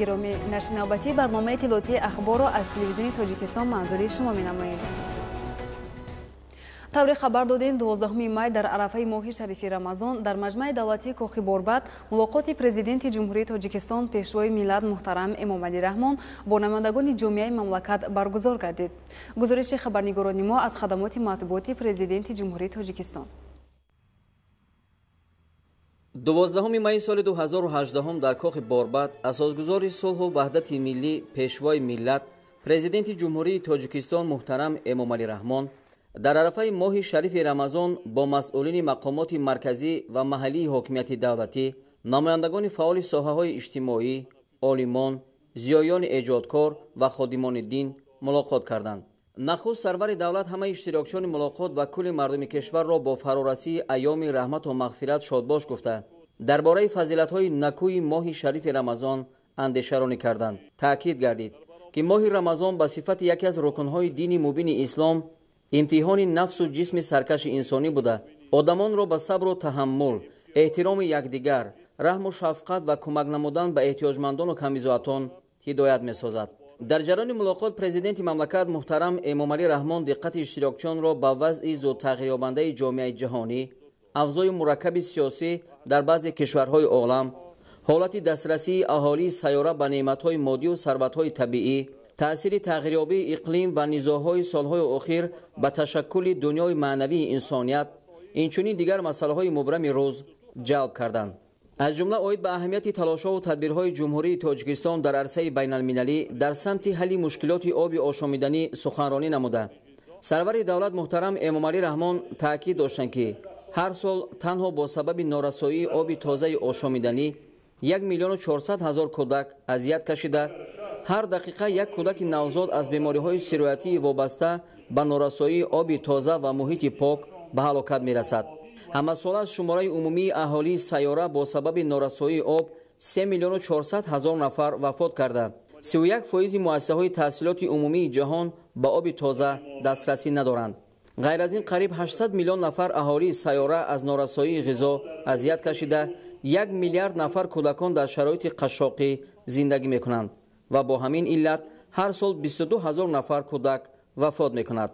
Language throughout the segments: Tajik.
Гиромӣ, нашри навбатии барномаи иттилоотии ахборро аз телевизиони Тоҷикистон манзури шумо менамоем. Тавре хабар додем, 12 май дар арафаи моҳи шарифи Рамазон дар маҷмаи давлатии Кохи Борбад мулоқоти Президенти Ҷумҳурии Тоҷикистон, Пешвои миллат муҳтарам Эмомалӣ Раҳмон бо намояндагони ҷомеаи мамлакат баргузор гардид. Гузориши хабарнигорони мо аз хадамоти матбуоти Президенти Ҷумҳурии Тоҷикистон. 12 майи соли 2018 дар Кохи Борбад асосгузори сулҳу ваҳдати миллӣ, Пешвои миллат, Президенти Ҷумҳурии Тоҷикистон муҳтарам Эмомалӣ Раҳмон дар арафаи моҳи шарифи Рамазон бо масъулини мақомоти марказӣ ва маҳаллии ҳокимияти давлатӣ, намояндагони фаъоли соҳаҳои иҷтимоӣ, олимон, зиёёни эҷодкор ва ходимони дин мулоқот карданд. Нахуст сарвари давлат ҳамаи иштирокчиёни мулоқот ва кулли мардуми кишварро бо фарорасии айёми раҳмату мағфират шодбош гуфта, дар бораи фазилатҳои накӯи моҳи шарифи Рамазон андешаронӣ карданд. Таъкид гардид, ки моҳи Рамазон ба сифати яке аз рукнҳои дини мубини ислом имтиҳони нафсу ҷисми саркаши инсонӣ буда, одамонро ба сабру таҳаммул, эҳтироми якдигар, раҳму шафқат ва кӯмак намудан ба эҳтиёҷмандону камбизоатон ҳидоят месозад. Дар ҷараёни мулоқот президенти мамлакат муҳтарам Эмомалӣ Раҳмон диққати иштирокчиёнро ба вазъи зудтағйирёбандаи ҷомеаи ҷаҳонӣ, авзои мураккаби сиёсӣ дар баъзе кишварҳои олам, ҳолати дастрасии аҳолии сайёра ба неъматҳои моддию сарватҳои табиӣ, таъсири тағйирёбии иқлим ва низоъҳои солҳои охир ба ташаккули дунёи маънавии инсоният, инчунин дигар масъалаҳои мубрами рӯз ҷалб карданд. Аз ҷумла оид ба аҳамияти талошҳову тадбирҳои Ҷумҳурии Тоҷикистон дар арсаи байналмилалӣ дар самти ҳалли мушкилоти оби ошомиданӣ суханронӣ намуда, сарвари давлат муҳтарам Эмомалӣ Раҳмон таъкид доштанд, ки ҳар сол танҳо бо сабаби норасоии оби тозаи ошомиданӣ 1 400 000 кӯдак азият кашида, ҳар дақиқа як кӯдаки навзод аз бемориҳои сироятии вобаста ба норасоии оби тоза ва муҳити пок ба ҳалокат мерасад. Ҳамасола аз шумораи умумии аҳолии сайёра бо сабаби норасоии об 3 400 000 нафар вафот карда, 31% муассисаҳои таҳсилоти умумии ҷаҳон ба оби тоза дастрасӣ надоранд. Ғайр аз ин қариб 800 миллион нафар аҳолии сайёра аз норасоии ғизо азият кашида, 1 миллиард нафар кӯдакон дар шароити қашшоқӣ зиндагӣ мекунанд ва бо ҳамин иллат ҳар сол 22 000 нафар кӯдак вафот мекунад.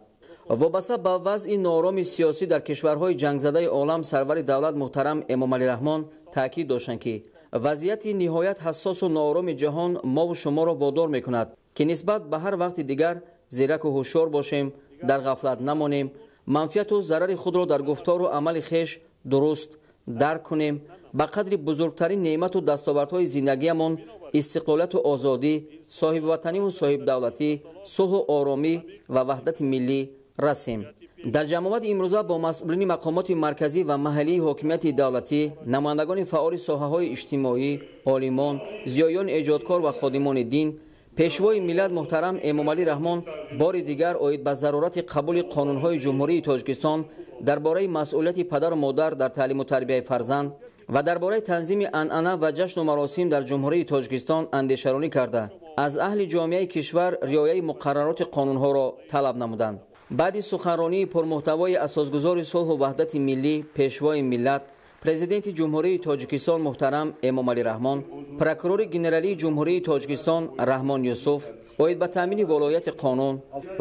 Вобаста ба вазъи ноороми сиёсӣ дар кишварҳои ҷангзадаи олам сарвари давлат муҳтарам Эмомалӣ Раҳмон таъкид доштанд, ки вазъияти ниҳоят ҳассосу ноороми ҷаҳон мову шуморо водор мекунад, ки нисбат ба ҳар вақти дигар зираку ҳушёр бошем, дар ғафлат намонем, манфиату зарари худро дар гуфтору амали хеш дуруст дарк кунем, ба қадри бузургтарин неъмату дастовардҳои зиндагиямон истиқлолияту озодӣ, соҳибватаниву соҳибдавлатӣ, сулҳу оромӣ ва ваҳдати миллӣ расем. Дар ҷамъомади имрӯза бо масъулини мақомоти марказӣ ва маҳаллии ҳокимияти давлатӣ, намояндагони фаъоли соҳаҳои иҷтимоӣ, олимон, зиёёни эҷодкор ва ходимони дин, Пешвои миллат муҳтарам Эмомалӣ Раҳмон бори дигар оид ба зарурати қабули қонунҳои Ҷумҳурии Тоҷикистон дар бораи масъулияти падару модар дар таълиму тарбияи фарзанд ва дар бораи танзими анъана ва ҷашну маросим дар Ҷумҳурии Тоҷикистон андешаронӣ карда, аз аҳли ҷомеаи кишвар риояи муқаррароти қонунҳоро талаб намуданд. Баъди суханронии пурмуҳтавои асосгузори сулҳу ваҳдати миллӣ, Пешвои миллат, Президенти Ҷумҳурии Тоҷикистон муҳтарам Эмомалӣ Раҳмон, прокурори генералии Ҷумҳурии Тоҷикистон Раҳмон Юсуф оид ба таъмини волояти қонун,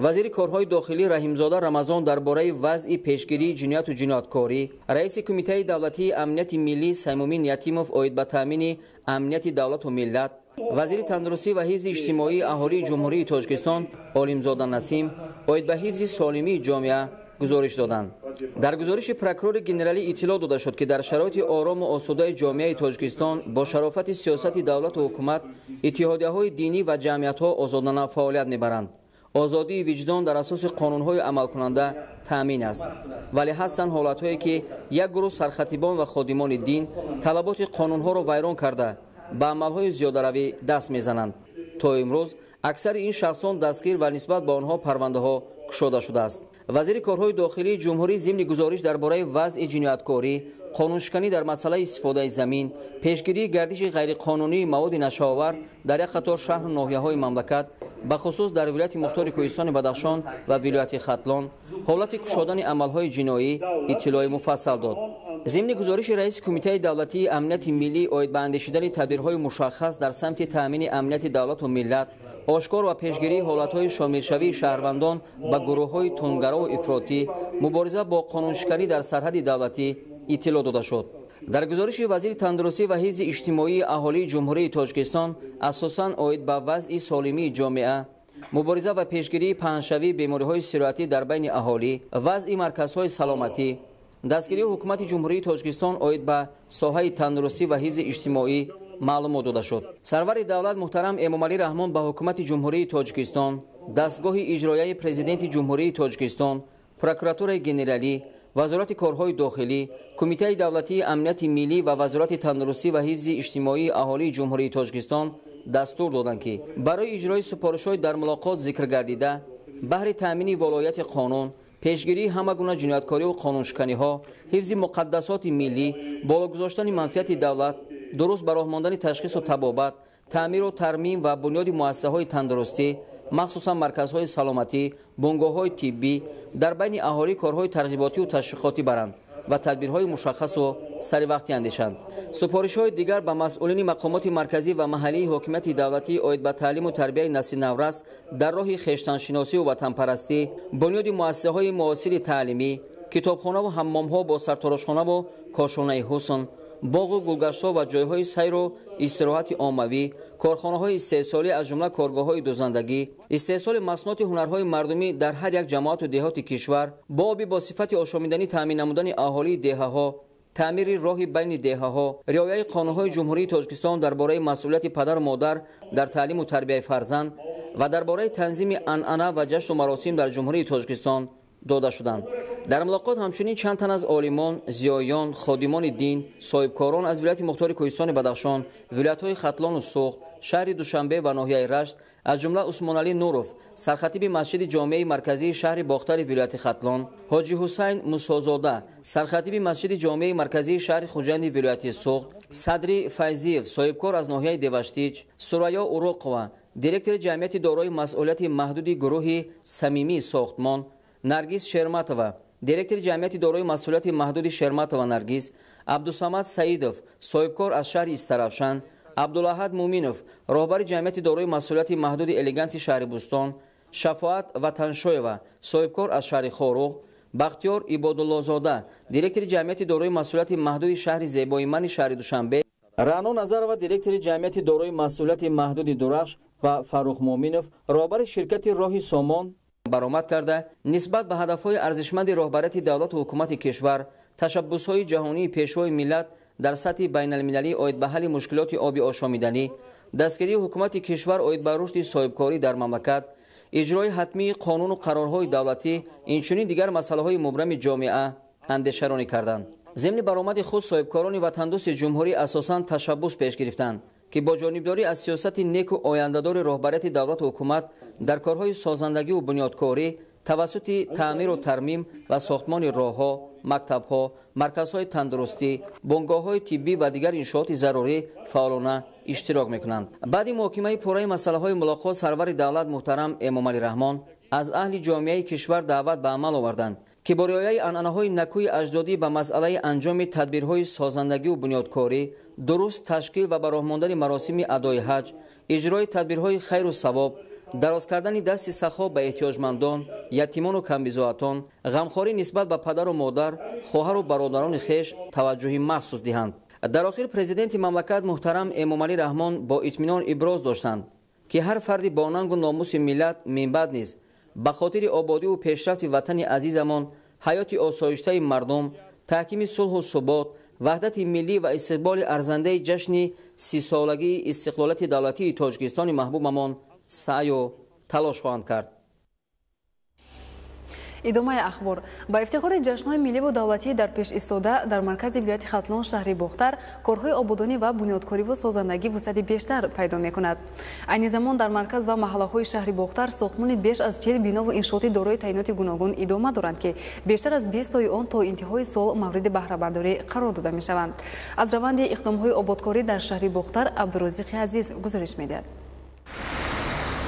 вазири корҳои дохилӣ Раҳимзода Рамазон дар бораи вазъи пешгирии ҷинояту ҷинояткорӣ, раиси Кумитаи давлатии амнияти миллӣ Саймумин Ятимов оид ба таъмини амнияти давлату миллат, вазири тандурустӣ ва ҳифзи иҷтимоии аҳолии Ҷумҳурии Тоҷикистон Олимзода Насим оид ба ҳифзи солимии ҷомеа гузориш доданд. Дар гузориши прокурори генералӣ иттилоъ дода шуд, ки дар шароити орому осудаи ҷомеаи Тоҷикистон бо шарофати сиёсати давлату ҳукумат иттиҳодияҳои динӣ ва ҷамъиятҳо озодона фаъолият мебаранд. Озодии виҷдон дар асоси қонунҳои амалкунанда таъмин аст, вале ҳастанд ҳолатҳое, ки як гурӯҳ сархатибон ва ходимони дин талаботи қонунҳоро вайрон карда, ба амалҳои зиёдаравӣ даст мезананд. То имрӯз аксари ин шахсон дастгир ва нисбат ба онҳо парвандаҳо кушода шудааст. Вазири корҳои дохилии ҷумҳурӣ зимни гузориш дар бораи вазъи ҷинояткорӣ, қонуншиканӣ дар масъалаи истифодаи замин, пешгирии гардиши ғайриқонунии маводи нашъаовар дар як қатор шаҳру ноҳияҳои мамлакат, бахусус дар вилояти мухтори Кӯҳистони Бадахшон ва вилояти Хатлон, ҳолати кушодани амалҳои ҷиноӣ иттилои муфассал дод. Зимни гузориши раиси Кумитаи давлатии амнияти миллӣ оид ба андешидани тадбирҳои мушаххас дар самти таъмини амнияти давлату миллат, ошкор ва пешгирии ҳолатҳои шомилшавии шаҳрвандон ба гурӯҳҳои тундгарову ифротӣ, мубориза бо қонуншиканӣ дар сарҳади давлатӣ иттилоъ дода шуд. Дар гузориши вазири тандурустӣ ва ҳифзи иҷтимоии аҳолии Ҷумҳурии Тоҷикистон асосан оид ба вазъи солимии ҷомеа, мубориза ва пешгирии паҳншавии бемориҳои сироятӣ дар байни аҳолӣ, вазъи марказҳои саломатӣ, дастгирии ҳукумати Ҷумҳурии Тоҷикистон оид ба соҳаи тандурустӣ ва ҳифзи иҷтимоӣ маълумот дода шуд. Сарвари давлат муҳтарам Эмомалӣ Раҳмон ба ҳукумати Ҷумҳурии Тоҷикистон, дастгоҳи иҷроияи Президенти Ҷумҳурии Тоҷикистон, Прокуратураи генералӣ, Вазорати корҳои дохилӣ, Кумитаи давлатии амнияти миллӣ ва Вазорати тандурустӣ ва ҳифзи иҷтимоии аҳолии Ҷумҳурии Тоҷикистон дастур доданд, ки барои иҷрои супоришҳои дар мулоқот зикр гардида, баҳри таъмини волояти қонун, пешгирии ҳама гуна ҷинояткориву қонуншиканиҳо, ҳифзи муқаддасоти миллӣ, боло гузоштани манфиати давлат, дуруст ба роҳ мондани ташхису табобат, таъмиру тармим ва бунёди муассисаҳои тандурустӣ, махсусан марказҳои саломатӣ, бунгоҳҳои тиббӣ, дар байни аҳолӣ корҳои тарғиботиву ташвиқотӣ баранд ва тадбирҳои мушаххасу саривақтӣ андешанд. Супоришҳои дигар ба масъулини мақомоти марказӣ ва маҳаллии ҳокимияти давлатӣ оид ба таълиму тарбияи насли наврас дар роҳи хештаншиносиву ватанпарастӣ, бунёди муассисаҳои муосири таълимӣ, китобхонаву ҳаммомҳо бо сарторошхонаву кошонаи ҳусн, боғу гулгаштҳо ва ҷойҳои сайру истироҳати оммавӣ, корхонаҳои истеҳсолӣ аз ҷумла коргоҳҳои дӯзандагӣ, истеҳсоли маҳсулоти ҳунарҳои мардумӣ дар ҳар як ҷамоату деҳоти кишвар, бо оби бо сифати ошомиданӣ таъмин намудани аҳолии деҳаҳо, таъмири роҳи байни деҳаҳо, риояи қонунҳои Ҷумҳурии Тоҷикистон дар бораи масъулияти падару модар дар таълиму тарбияи фарзанд ва дар бораи танзими анъана ва ҷашну маросим дар Ҷумҳурии Тоҷикистон дода шуданд. Дар мулоқот ҳамчунин чанд тан аз олимон, зиёиён, ходимони дин, соҳибкорон аз вилояти мухтори Кӯҳистони Бадахшон, вилоятҳои Хатлону Суғд, шаҳри Душанбе ва ноҳияи Рашт, аз ҷумла Усмоналӣ Нуров, сархатиби масҷиди ҷомеаи марказии шаҳри Бохтари вилояти Хатлон, Ҳоҷи Ҳусайн Мусозода, сархатиби масҷиди ҷомеаи марказии шаҳри Хуҷанди вилояти Суғд, Садри Файзиев, соҳибкор аз ноҳияи Деваштич, Сурайё Уроқова, директори ҷамъияти дорои масъулияти маҳдуди гурӯҳи самимии сохтмон, Наргиз Шерматова, директори ҷамъияти дорои масъулияти маҳдуди Шерматова Наргиз, Абдусамад Саидов, соҳибкор аз шаҳри Истаравшан, Абдулаҳад Муминов, роҳбари ҷамъияти дорои масъулияти маҳдуди Элеганти шаҳри Бӯстон, Шафоат Ватаншоева, соҳибкор аз шаҳри Хоруғ, Бахтиёр Ибодуллозода, директори ҷамъияти дорои масъулияти маҳдуди шаҳри Зебоимани шаҳри Душанбе, Рано Назарова, директори ҷамъияти дорои масъулияти маҳдуди Дурахш ва Фаррух Муминов, роҳбари ширкати Роҳи Сомон баромад карда, нисбат ба ҳадафҳои арзишманди роҳбарияти давлату ҳукумати кишвар, ташаббусҳои ҷаҳонии пешвои миллат дар сатҳи байналмилалӣ оид ба ҳалли мушкилоти оби ошомиданӣ, дастгирии ҳукумати кишвар оид ба рушди соҳибкорӣ дар мамлакат, иҷрои ҳатмии қонуну қарорҳои давлатӣ, инчунин дигар масъалаҳои мубрами ҷомеа андешаронӣ карданд. Зимни баромади худ соҳибкорони ватандӯсти ҷумҳурӣ асосан ташаббус пеш гирифтанд, ки бо ҷонибдорӣ аз сиёсати неку ояндадори роҳбарияти давлату ҳукумат дар корҳои созандагиву бунёдкорӣ тавассути таъмиру тармим ва сохтмони роҳҳо, мактабҳо, марказҳои тандурустӣ, бунгоҳҳои тиббӣ ва дигар иншооти зарурӣ фаъолона иштирок мекунанд. Баъди муҳокимаи пурраи масъалаҳои мулоқот сарвари давлат муҳтарам Эмомалӣ Раҳмон аз аҳли ҷомеаи кишвар даъват ба амал оварданд, ки бо риояи анъанаҳои накӯи аҷдодӣ ба масъалаи анҷоми тадбирҳои созандагиву бунёдкорӣ, дуруст ташкил ва ба роҳ мондани маросими адои ҳаҷ, иҷрои тадбирҳои хайру савоб, дароз кардани дасти сахо ба эҳтиёҷмандон, ятимону камбизоатон, ғамхорӣ нисбат ба падару модар, хоҳару бародарони хеш таваҷҷӯҳи махсус диҳанд. Дар охир президенти мамлакат муҳтарам Эмомалӣ Раҳмон бо итминон иброз доштанд, ки ҳар фарди бо нангу номуси миллат минбаъд низ ба хотири ободиву пешрафти ватани азизамон, ҳаёти осоиштаи мардум, таҳкими сулҳу субот, ваҳдати миллӣ ва истиқболи арзандаи ҷашни 30-солагии истиқлолияти давлатии Тоҷикистони маҳбубамон саъю талош хоҳанд кард. Идомаи ахбор. Ба ифтихори ҷашнҳои милливу давлатӣ дар пеш истода дар маркази вилояти Хатлон шаҳри Бохтар корҳои ободонӣ ва бунёдкориву созандагӣ вусъати бештар пайдо мекунад. Айни замон дар марказ ва маҳаллаҳои шаҳри Бохтар сохтмони беш аз 40 бинову иншооти дорои таъиноти гуногун идома доранд, ки бештар аз 20 тои он то интиҳои сол мавриди баҳрабардорӣ қарор дода мешаванд. Аз раванди иқдомҳои ободкорӣ дар шаҳри Бохтар Абдурозиқи Азиз гузориш медиҳад.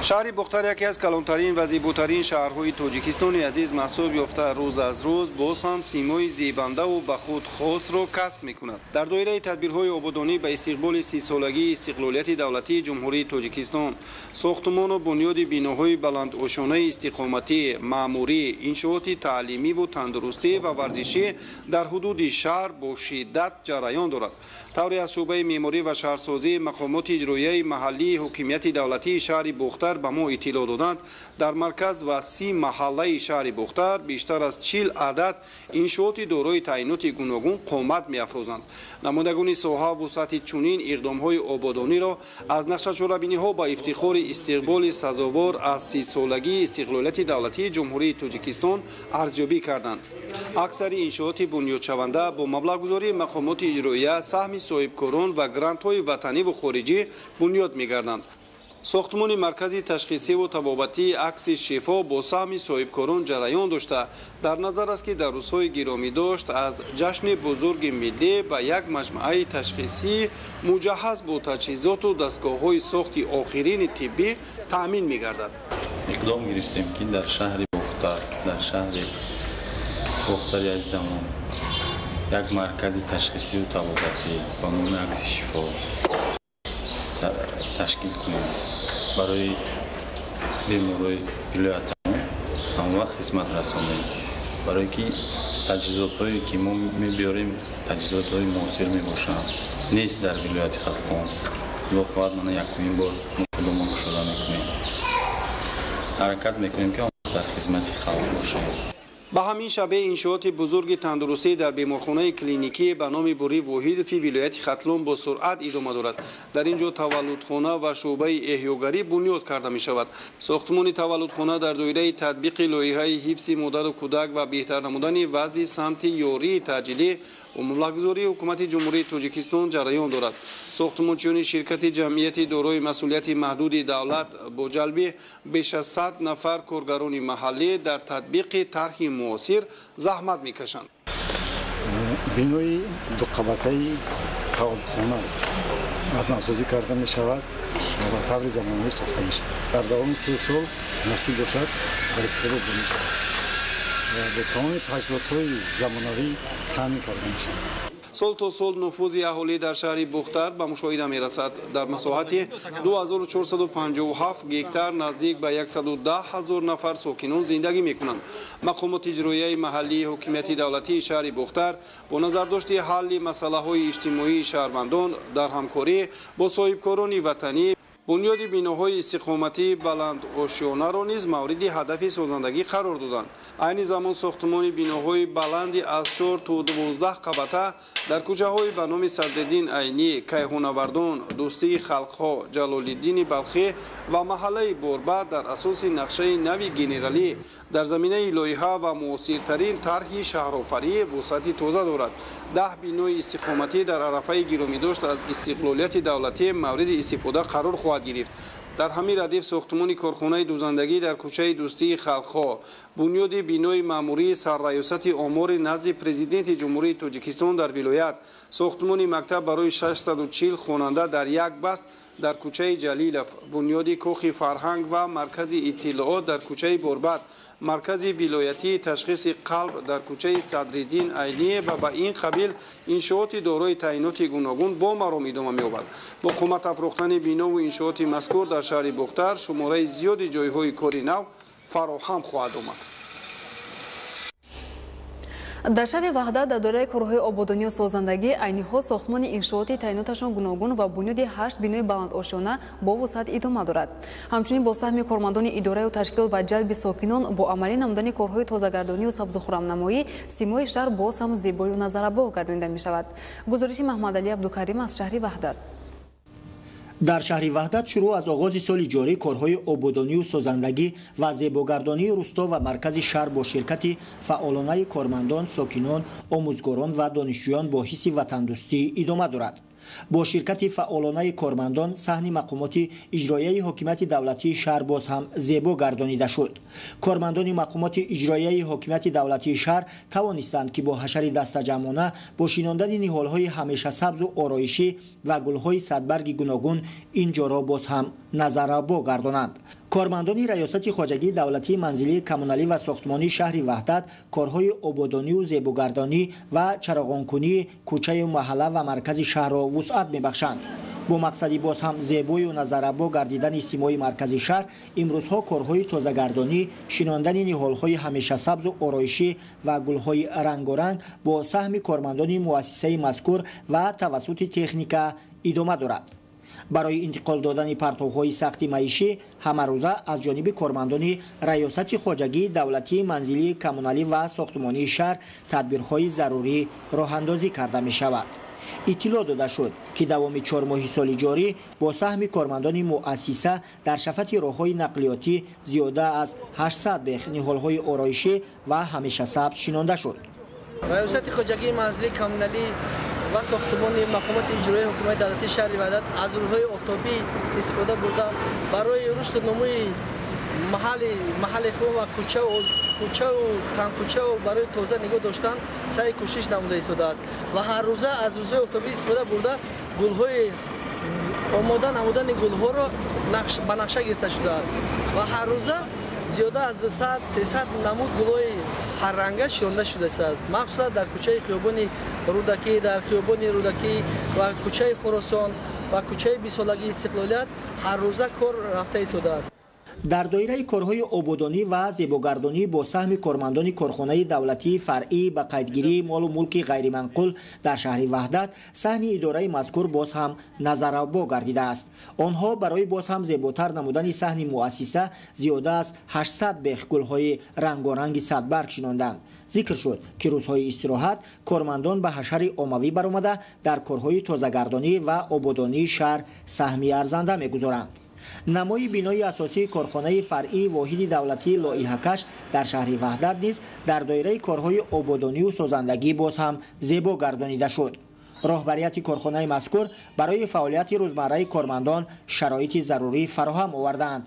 Шаҳри Бохтар яке аз калонтарин ва зеботарин шаҳрҳои Тоҷикистони азиз маҳсуб ёфта, рӯз аз рӯз боз ҳам симои зебандаву ба худ хосро касб мекунад. Дар доираи тадбирҳои ободонӣ ба истиқболи 30-солагии истиқлолияти давлатии Ҷумҳурии Тоҷикистон, сохтумону бунёди биноҳои баландошонаи истиқоматӣ, маъмурӣ, иншооти таълимиву тандурустӣ ва варзишӣ дар ҳудуди шаҳр бо шиддат ҷараён дорад. Тавре аз шӯъбаи меъморӣ ва шаҳрсозӣ мақомоти иҷроияи маҳаллии ҳукимияти давлатии шаҳри Бохтар ба мо иттилоъ доданд, дар марказ ва 30 маҳаллаи шаҳри Бохтар бештар аз 40 адад иншооти дорои таъиноти гуногун қомат меафрӯзанд. Намояндагони соҳа вусъати чунин иқдомҳои ободониро аз нақшачорабиниҳо ба ифтихори истиқболи сазовор аз 30-солагии истиқлолияти давлатии Ҷумҳурии Тоҷикистон арзёбӣ карданд. Аксари иншооти бунёдшаванда бо маблағгузории мақомоти иҷроия, саҳми соҳибкорон ва грантҳои ватаниву хориҷӣ бунёд мегарданд. Сохтмони маркази ташхисиву табобатии Акси Шифо бо саҳми соҳибкорон ҷараён дошта, дар назар аст, ки дар рӯзҳои гиромидошт аз ҷашни бузурги миллӣ ба як маҷмӯаи ташхисӣ муҷаҳҳаз бо таҷҳизоту дастгоҳҳои сохти охирини тиббӣ таъмин мегардад. Иқдом гирифтем, ки дар шаҳри Бохтар, дар шаҳри Бохтари азизамон як маркази ташхисиву табобатӣ ба номи Акси Шифо ташкил кунем, барои беморои вилоятамон ҳамвақт хизмат расонем, барое ки таҷҳизотҳое ки мо мебиёрем, таҷҳизотҳои муосир мебошанд, нест дар вилояти Хатлон. Худо хоҳад, мана якумин бор мо худомон кушода мекунем, ҳаракат мекунем, ки дар хизмати халқ бошем. Ба ҳамин шабеҳ иншооти бузурги тандурустӣ дар беморхонаи клиникӣ ба номи Бурӣ Воҳидови вилояти Хатлон бо суръат идома дорад. Дар ин ҷо таваллудхона ва шӯъбаи эҳёгарӣ бунёд карда мешавад. Сохтмони таваллудхона дар доираи татбиқи лоиҳаи ҳифзи модару кӯдак ва беҳтар намудани вазъи самти ёрии таъҷилӣ ва маблағгузории ҳукумати Ҷумҳурии Тоҷикистон ҷараён дорад. Сохтмончиёни ширкати ҷамъияти дорои масъулияти маҳдуди давлат бо ҷалби беш аз 100 нафар коргарони маҳаллӣ дар татбиқи тарҳи муосир заҳмат мекашанд. Бинои дуқабатаи таваллудхона аз навсозӣ карда мешавад ва ба таври замонавӣ сохта мешавад. Дар давоми 3 сол насиб бошад, ба истифода дода мешавад ва бо тамоми таҷҳизотҳои замонавӣ таъмин карда мешавад. Сол то сол нуфузи аҳолӣ дар шаҳри Бохтар ба мушоҳида мерасад. Дар масоҳати 2457 гектар наздик ба 110 ҳазор нафар сокинон зиндагӣ мекунанд. Мақомоти иҷроияи маҳаллии ҳукумати давлатии шаҳри Бохтар бо назардошти ҳалли масъалаҳои иҷтимоии шаҳрвандон дар ҳамкорӣ бо соҳибкорони ватанӣ бунёди биноҳои истиқоматии баландошёнаро низ мавриди ҳадафи созандагӣ қарор доданд. Айни замон сохтмони биноҳои баланди аз 4 то 12 қабата дар кӯчаҳои ба номи Садриддин Айнӣ, Кайҳонавардон, Дӯстии халқҳо, Ҷалолиддини Балхӣ ва маҳаллаи Борбад дар асоси нақшаи нави генералӣ дар заминаи лоиҳа ва муосиртарин тарҳи шаҳрофарӣ вусъати тоза дорад. 10 бинои истиқоматӣ дар арафаи гиромидошт аз истиқлолияти давлатӣ мавриди истифода қарор хоҳад гирифт. Дар ҳамин радиф сохтмони корхонаи дӯзандагӣ дар кӯчаи Дӯстии халқҳо, бунёди бинои маъмурии сарраёсати омори назди президенти Ҷумҳурии Тоҷикистон дар вилоят, сохтмони мактаб барои 640 хонанда дар як баст дар кӯчаи Ҷалилов, бунёди кохи фарҳанг ва маркази иттилоот дар кӯчаи Борбад, маркази вилоятии ташхиси қалб дар кӯчаи Садриддин Айнӣ ва ба ин қабил иншооти дорои таъиноти гуногун бо маром идома меёбад. Бо қомат афрохтани бинову иншооти мазкур дар шаҳри Бохтар шумораи зиёди ҷойҳои кори нав фароҳам хоҳад омад. Дар шаҳри Ваҳдат дар доираи корҳои ободонию созандагӣ айни ҳол сохтмони иншооти таъиноташон гуногун ва бунёди 8 бинои баландошёна бо вусъат идома дорад. Ҳамчунин бо саҳми кормандони идораю ташкилот ва ҷалби сокинон бо амалӣ намудани корҳои тозагардонию сабзухурамнамоӣ симои шаҳр боз ҳам зебою назарабоғ гардонида мешавад. Гузориши Маҳмадалӣ Абдукарим аз шаҳри Ваҳдат. Дар шаҳри Ваҳдат шурӯъ аз оғози соли ҷорӣ корҳои ободонию созандагӣ ва зебогардонии рӯсто ва маркази шаҳр бо ширкати фаъолонаи кормандон, сокинон, омӯзгорон ва донишҷӯён бо ҳисси ватандӯстӣ идома дорад. Бо ширкати фаъолонаи кормандон саҳни мақомоти иҷроияи ҳокимияти давлатии шаҳр боз ҳам зебо гардонида шуд. Кормандони мақомоти иҷроияи ҳокимияти давлатии шаҳр тавонистанд, ки бо ҳашари дастаҷамъона бо шинондани ниҳолҳои ҳамешасабзу ороишӣ ва гулҳои садбарги гуногун ин ҷоро боз ҳам назаррабо гардонанд. Кормандони Раёсати хоҷагии давлатии манзилии коммуналӣ ва сохтмонии шаҳри Ваҳдат корҳои ободонию зебогардонӣ ва чароғонкунии кӯчаю маҳалла ва маркази шаҳрро вусъат мебахшанд. Бо мақсади боз ҳам зебою назаррабо гардидани симои маркази шаҳр, имрӯзҳо корҳои тозагардонӣ, шинондани ниҳолҳои ҳамешасабзу ороишӣ ва гулҳои рангоранг бо саҳми кормандони муассисаи мазкур ва тавассути техника идома дорад. Барои интиқол додани партовҳои сахти маишӣ ҳамарӯза аз ҷониби кормандони Раёсати хоҷагии давлатии манзилии коммуналӣ ва сохтмонии шаҳр тадбирҳои зарурӣ роҳандозӣ карда мешавад. Иттилоъ дода шуд, ки давоми 4 моҳи соли ҷорӣ бо саҳми кормандони муассиса дар шафати роҳҳои нақлиётӣ зиёда аз 800 бех ниҳолҳои ороишӣ ва ҳамешасабз шинонда шуд. Раёсати хоҷагии манзилии коммуналӣ ва сохтмони мақомоти иҷроии ҳукумати давлатии шаҳри Ваҳдат аз рӯҳҳои офтобӣ истифода бурда барои рушду нумӯи маҳалли худ ва кӯчаву танкӯчаву барои тоза нигоҳ доштан саъй кӯшиш намуда истодааст ва ҳар рӯза аз рӯзҳои офтобӣ истифода бурда гулҳои омода намудани гулҳоро ба нақша гирифта шудааст ва ҳар рӯза зиёда аз 200-300 намуд гулҳои ҳарранга шинонда шудааст. Махсусан дар кӯчаи хиёбони Рӯдакӣ, дар хиёбони Рӯдакӣ ва кӯчаи Хуросон ва кӯчаи бисолагии Истиқлолият ҳар рӯза кор рафта истодааст. Дар доираи корҳои ободонӣ ва зебогардонӣ бо саҳми кормандони корхонаи давлатии фаръӣ ба қайдгирии молу мулки ғайриманқул дар шаҳри Ваҳдат саҳни идораи мазкур боз ҳам назаррабо гардидааст. Онҳо барои боз ҳам зеботар намудани саҳни муассиса зиёда аз 800 бех гулҳои рангоранги садбарг шинонданд. Зикр шуд, ки рӯзҳои истироҳат кормандон ба ҳашари оммавӣ баромада дар корҳои тозагардонӣ ва ободонии шаҳр саҳми арзанда мегузоранд. Намои бинои асосии корхонаи фаръии воҳиди давлатии лоиҳакаш дар шаҳри Ваҳдат низ дар доираи корҳои ободонию созандагӣ боз ҳам зебо гардонида шуд. Роҳбарияти корхонаи мазкур барои фаъолияти рӯзмарраи кормандон шароити зарурӣ фароҳам овардаанд.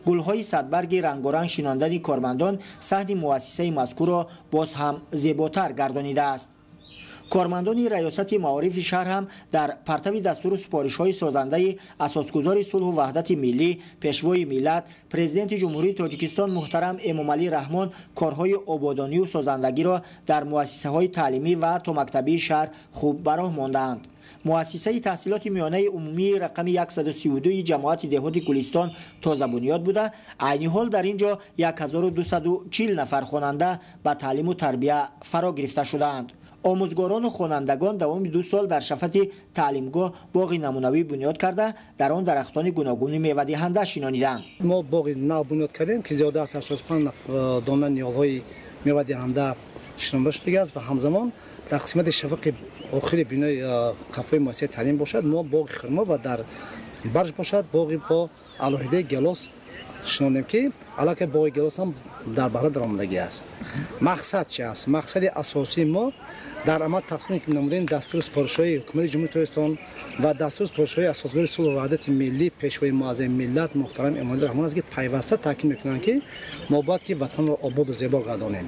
Гулҳои садбарги рангоранг шинондани кормандон саҳни муассисаи мазкурро боз ҳам зеботар гардонидааст. Кормандони Раёсати маорифи шаҳр ҳам дар партави дастуру супоришҳои созандаи асосгузори сулҳу ваҳдати миллӣ, пешвои миллат, Президенти Ҷумҳурии Тоҷикистон муҳтарам Эмомалӣ Раҳмон корҳои ободонию созандагиро дар муассисаҳои таълимӣ ва томактабии шаҳр хуб ба роҳ мондаанд. Муассисаи таҳсилоти миёнаи умумии рақами 132 ҷамоати деҳоти Гулистон тозабунёд буда, айни ҳол дар ин ҷо 1240 нафар хонанда ба таълиму тарбия фаро гирифта шудаанд. Омӯзгорону хонандагон давоми 2 сол дар шафати таълимгоҳ боғи намунавӣ бунёд карда, дар он дарахтони гуногуни мевадиҳанда шинониданд. Мо боғи нав бунёд кардем, ки зиёда аз 85 дона ниҳолҳои мевадиҳанда шинонда шудагиаст ва ҳамзамон дар қисмати шафақи охири бинои қафои муассисаи таълим бошад, мо боғи хурмо ва дар барж бошад боғи бо алоҳидаи гелос шинондем, ки аллакай боғи гелос ҳам дар баҳра даромадагӣ аст. Мақсад чи аст? Мақсади асосии мо дар амал татбиқ намудани дастуру супоришҳои ҳукумати Ҷумҳурии Тоҷикистон ва дастуру супоришҳои асосгузори сулҳу ваҳдати миллӣ, пешвои муаззами миллат муҳтарам Эмомалӣ Раҳмон аст, ки пайваста таъкид мекунанд, ки мо бояд ки ватанро ободу зебо гардонем.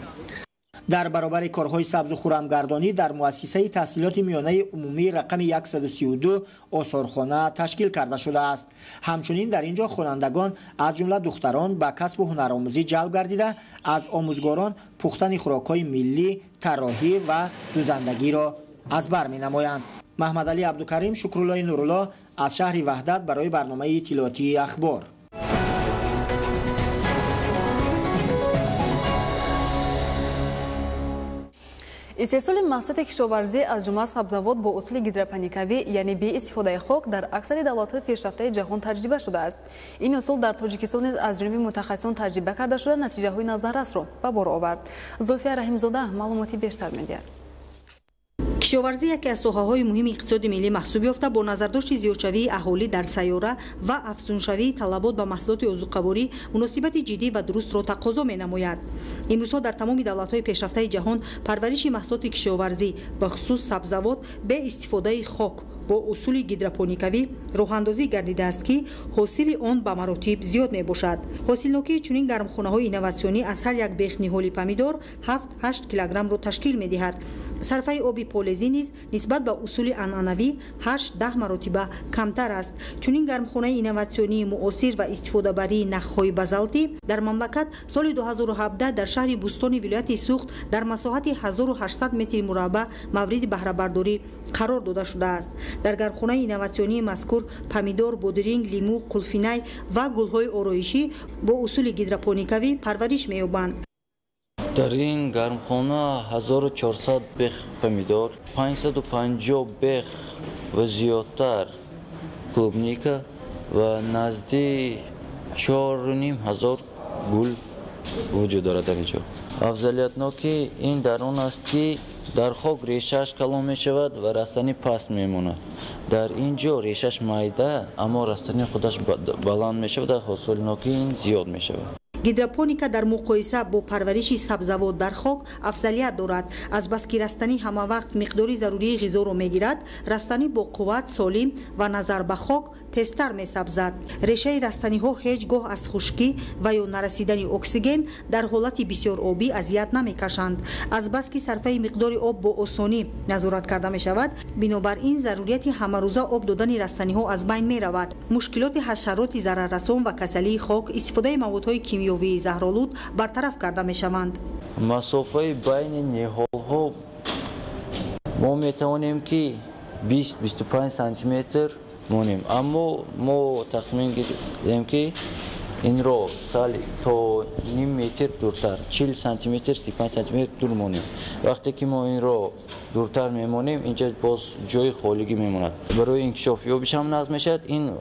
Дар баробари корҳои сабзу хурамгардонӣ дар муассисаи таҳсилоти миёнаи умумии рақами 132 осорхона ташкил карда шудааст. Ҳамчунин дар ин ҷо хонандагон аз ҷумла духтарон ба касбу ҳунаромӯзӣ ҷалб гардида, аз омӯзгорон пухтани хӯрокҳои миллӣ, тарроҳӣ ва дузандагиро аз бар менамоянд. Маҳмадалӣ Абдукарим, Шукруллои Нурулло аз шаҳри Ваҳдат барои барномаи иттилоотии Ахбор. Истеҳсоли маҳсулоти кишоварзӣ аз ҷумла сабзавот бо усули гидропоникавӣ, яъне беистифодаи хок, дар аксари давлатҳои пешрафтаи ҷаҳон таҷриба шудааст. Ин усул дар Тоҷикистон низ аз ҷониби мутахассисон таҷриба карда шуда, натиҷаҳои назаррасро ба бор овард. Зулфия Раҳимзода маълумоти бештар медиҳад. Кишоварзӣ яке аз соҳаҳои муҳими иқтисоди миллӣ маҳсуб ёфта, бо назардошти зиёдшавии аҳолӣ дар сайёра ва афзуншавии талабот ба маҳсулоти озуқаворӣ муносибати ҷиддӣ ва дурустро тақозо менамояд. Имрӯзҳо дар тамоми давлатҳои пешрафтаи ҷаҳон парвариши маҳсулоти кишоварзӣ, бахусус сабзавот, бе истифодаи хок бо усули гидропоникавӣ роҳандозӣ гардидааст, ки ҳосили он ба маротиб зиёд мебошад. Ҳосилнокии чунин гармхонаҳои инноватсионӣ аз ҳар як бех ниҳоли помидор 7-8 килограммро ташкил медиҳад. Сарфаи оби полезӣ низ нисбат ба усули анъанавӣ 8-10 маротиба камтар аст. Чунин гармхонаи инноватсионии муосир ва истифодабарии нахҳои базалтӣ дар мамлакат соли 2017 дар шаҳри Бӯстони вилояти Суғд дар масоҳати 1800 метри мураббаъ мавриди баҳрабардорӣ қарор дода шудааст. Дар гармхонаи инноватсионии мазкур помидор, бодиринг, лимӯ, қулфинай ва гулҳои ороишӣ бо усули гидропоникавӣ парвариш меёбанд. Дар ин гармхона 1400 бех помидор, 550 бех ва зиёдтар клубника ва назди 4500 гул вуҷуд дорад дар инҷо. Афзалиятнокии ин дар он аст, ки дар хок решааш калон мешавад ва растанӣ паст мемонад. Дар ин ҷо решаш майда, аммо растанӣ худаш баланд мешавад ва ҳосилнокии ин зиёд мешавад. Гидропоника дар муқоиса бо парвариши сабзавот дар хок афзалият дорад. Азбаски растанӣ ҳамавақт миқдори зарурии ғизоро мегирад, растанӣ бо қувват, солим ва назар ба хок тезтар месабзад. Решаи растаниҳо ҳеҷ гоҳ аз хушкӣ ва ё нарасидани оксиген дар ҳолати бисёробӣ азият намекашанд. Азбаски сарфаи миқдори об бо осонӣ назорат карда мешавад, бинобар ин зарурияти ҳамарӯза об додани растаниҳо аз байн меравад. Мушкилоти ҳашароти зараррасон ва касалии хок, истифодаи маводҳои кимиёвии заҳролуд бартараф карда мешаванд. Масофаи байни ниҳолҳо мо метавонем, ки 20-25 сантиметр монем, аммо мо тахмин гирем, ки инро сал то ним метр дуртар, 40 сантиметр, 35 сантиметр дур монем. Вақте ки мо инро дуртар мемонем, инҷа боз ҷои холигӣ мемонад, барои инкишофёбиш ҳам нағз мешавад, ин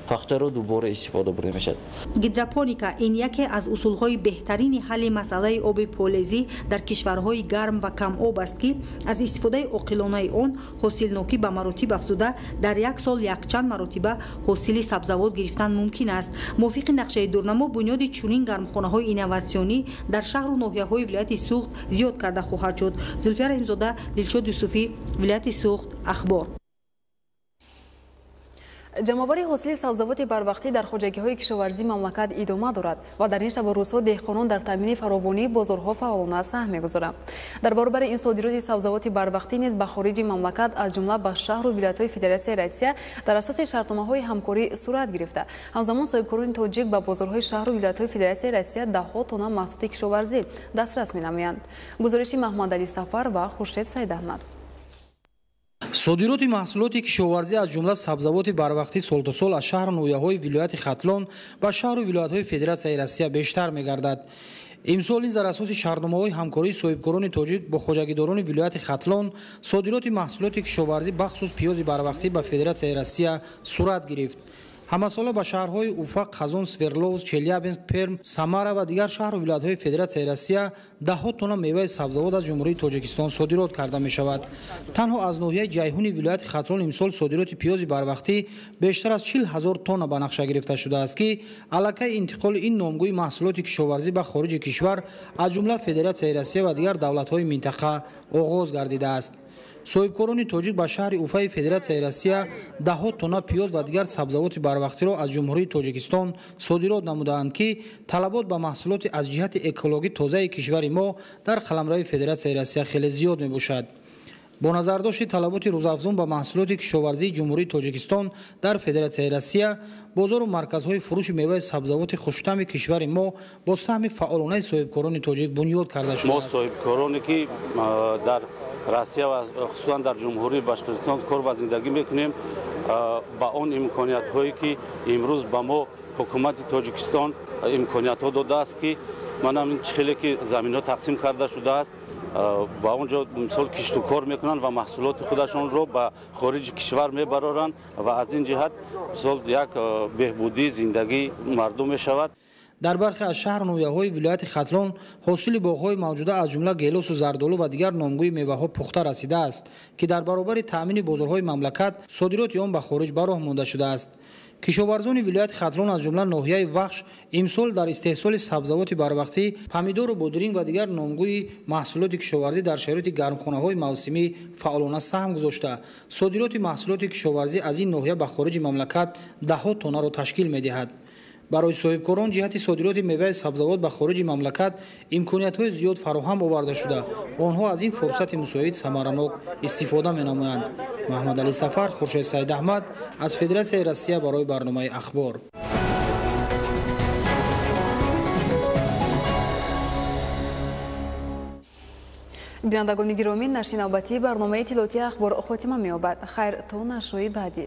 пахтаро дубора истифода бурда мешавад. Гидропоника ин яке аз усулҳои беҳтарини ҳалли масъалаи оби полезӣ дар кишварҳои гарм ва камоб аст, ки аз истифодаи оқилонаи он ҳосилнокӣ ба маротиб афзуда, дар як сол якчанд маротиба ҳосили сабзавот гирифтан мумкин аст. Мувофиқи нақшаи дурнамо, бунёди чунин гармхонаҳои инноватсионӣ дар шаҳру ноҳияҳои вилояти Суғд зиёд карда хоҳад шуд. Зулфия Раҳимзода, Дилшод Юсуфӣ, вилояти Суғд, Ахбор. Ҷамъоварии ҳосили сабзавоти барвақтӣ дар хоҷагиҳои кишоварзии мамлакат идома дорад ва дар ин шабу рӯзҳо деҳқонон дар таъмини фаровонии бозорҳо фаъолона саҳм мегузоранд. Дар баробари ин, содироти сабзавоти барвақтӣ низ ба хориҷи мамлакат, аз ҷумла ба шаҳру вилоятҳои Федератсияи Россия, дар асоси шартномаҳои ҳамкорӣ сурат гирифта. Ҳамзамон соҳибкорони тоҷик ба бозорҳои шаҳру вилоятҳои Федератсияи Россия даҳҳо тонна маҳсулоти кишоварзӣ дастрас менамоянд. Гузориши Маҳмадалӣ Сафар ва Хуршед Саидаҳмад. Содироти маҳсулоти кишоварзӣ, аз ҷумла сабзавоти барвақтӣ, сол то сол аз шаҳру ноҳияҳои вилояти Хатлон ба шаҳру вилоятҳои Федератсияи Россия бештар мегардад. Имсол низ дар асоси шартномаҳои ҳамкории соҳибкорони тоҷик бо хоҷагидорони вилояти Хатлон содироти маҳсулоти кишоварзӣ, бахусус пиёзи барвақтӣ, ба Федератсияи Россия сурат гирифт. Ҳамасола ба шаҳрҳои Уфа, Қазон, Свердловск, Челябинск, Перм, Самара ва дигар шаҳру вилоятҳои Федератсияи Россия даҳҳо тонна меваи сабзавот аз Ҷумҳурии Тоҷикистон содирот карда мешавад. Танҳо аз ноҳияи Ҷайҳуни вилояти Хатлон имсол содироти пиёзи барвақтӣ бештар аз 40 000 тонна ба нақша гирифта шудааст, ки аллакай интиқоли ин номгӯи маҳсулоти кишоварзӣ ба хориҷи кишвар, аз ҷумла Федератсияи Россия ва дигар давлатҳои минтақа, оғоз гардидааст. Соҳибкорони тоҷик ба шаҳри Уфаи Федератсияи Россия даҳҳо тонна пиёз ва дигар сабзавоти барвақтиро аз Ҷумҳурии Тоҷикистон содирот намудаанд, ки талабот ба маҳсулоти аз ҷиҳати экологӣ тозаи кишвари мо дар қаламрави Федератсияи Россия хеле зиёд мебошад. Бо назардошти талаботи рӯзафзун ба маҳсулоти кишоварзии Ҷумҳурии Тоҷикистон дар Федератсияи Россия, бозору марказҳои фурӯши меваи сабзавоти хуштами кишвари мо бо саҳми фаъолонаи соҳибкорони тоҷик бунёд карда Мо шудааст. соҳибкороне, ки дар Россия ва хусусан дар Ҷумҳурии Башқирдистон кор ва зиндагӣ мекунем, ба он имкониятҳое, ки имрӯз ба мо ҳукумати Тоҷикистон имкониятҳо додааст, ки манам ин хеле ки заминҳо тақсим карда шудааст, ба он ҷо мисол киштукор мекунанд ва маҳсулоти худашонро ба хориҷи кишвар мебароранд ва аз ин ҷиҳат мисол як беҳбудии зиндагии мардум мешавад. Дар бархе аз шаҳру ноҳияҳои вилояти Хатлон ҳосили боғҳои мавҷуда, аз ҷумла гелосу зардолу ва дигар номгӯи меваҳо пухта расидааст, ки дар баробари таъмини бозорҳои мамлакат содироти он ба хориҷ ба роҳ монда шудааст. Кишоварзони вилояти Хатлон, аз ҷумла ноҳияи Вахш, имсол дар истеҳсоли сабзавоти барвақтӣ, помидору бодринг ва дигар номгӯи маҳсулоти кишоварзӣ дар шароити гармхонаҳои мавсимӣ фаъолона саҳм гузошта, содироти маҳсулоти кишоварзӣ аз ин ноҳия ба хориҷи мамлакат даҳҳо тоннаро ташкил медиҳад. Барои соҳибкорон ҷиҳати содироти меваи сабзавот ба хориҷи мамлакат имкониятҳои зиёд фароҳам оварда шуда, онҳо аз ин фурсати мусоид самаранок истифода менамоянд. Маҳмадалӣ Сафар, Хуршед Саидаҳмад аз Федератсияи Россия барои барномаи Ахбор. Бинандагони гиромӣ, нашри навбатии барномаи иттилоотии Ахбор хотима меёбад. Хайр, то нашрҳои баъдӣ.